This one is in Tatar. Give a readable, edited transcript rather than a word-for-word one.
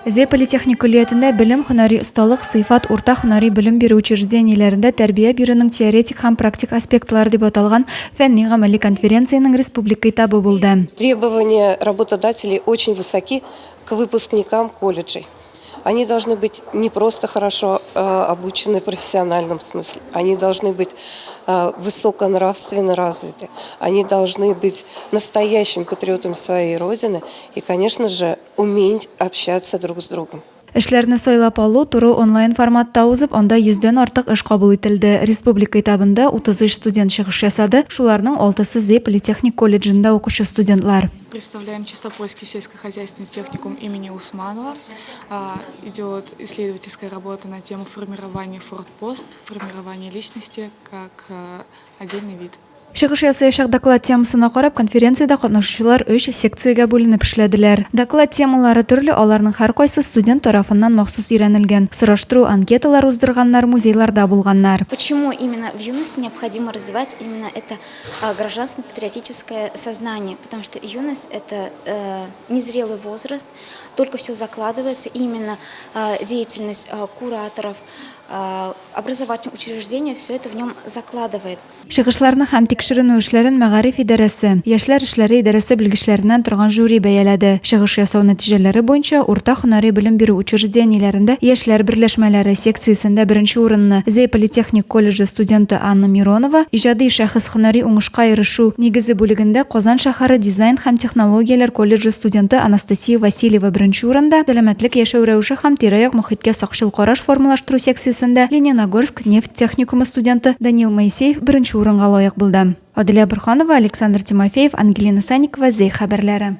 Зәй политехник көллиятендә Белем, һөнәри осталык, сыйфат, урта һөнәри белем бирү учреждениеләрендә тәрбия бирүнең теоретик һәм практик аспектлары дип аталган фәнни-гамәли конференциянең республика этабы булды. Требования работодателей очень высоки к выпускникам колледжей. Они должны быть не просто хорошо обучены в профессиональном смысле, они должны быть высоконравственно развиты, они должны быть настоящими патриотами своей Родины и, конечно же, уметь общаться друг с другом. Эшләрне сайлап алу туры онлайн форматта узып, анда йөздән артык эш кабул ителде. Республика этабында 33 студент чыгыш ясады, шуларның алтысы Зәй политехник колледжында укучы студентлар. Представляем Чистопольский сельскохозяйственный техникум имени Усманова. Идет исследовательская работа на тему формирования форпост, формирование личности как отдельный вид. Чыгыш ясаячак доклад темасына карап, конференциядә катнашучылар өч секциягә бүленеп эшләделәр. Доклад темалары төрле, аларның һәркайсы студент тарафыннан махсус өйрәнелгән. Сораштыру, анкеталар уздырганнар, музейларда булганнар. Почему именно в юности необходимо развивать именно это гражданско-патриотическое сознание? Потому что юность – это незрелый возраст, только все закладывается, и именно деятельность кураторов, образовательных учреждений, все это в нем закладывает. Чыгышларны һәм тикшеренү эшләрен мәгариф идарәсе, яшьләр эшләре идарәсе белгечләреннән торган жюри бәяләде. Чыгыш ясау нәтиҗәләре буенча урта һөнәри белем бирү учреждениеләрендә яшьләр берләшмәләре секциясендә беренче урынны Зәй политехник колледжы студенты Анна Миронова, Иҗади шәхес һөнәри уңышка ирешү нигезе бүлегендә Казан шәһәре дизайн һәм технологияләр колледжы студенты Анастасия Васильева беренче урында, Сәламәтлек яшәү рәвеше һәм тирә-як мохиткә сакчыл караш формалаштыру секциясендә Лениногорск нефть техникумы студенты Даниил Моисеев беренче урынга лаек булды. Аделя Борһанова, Александр Тимофеев, Ангелина Санникова, Зәй хәбәрләре.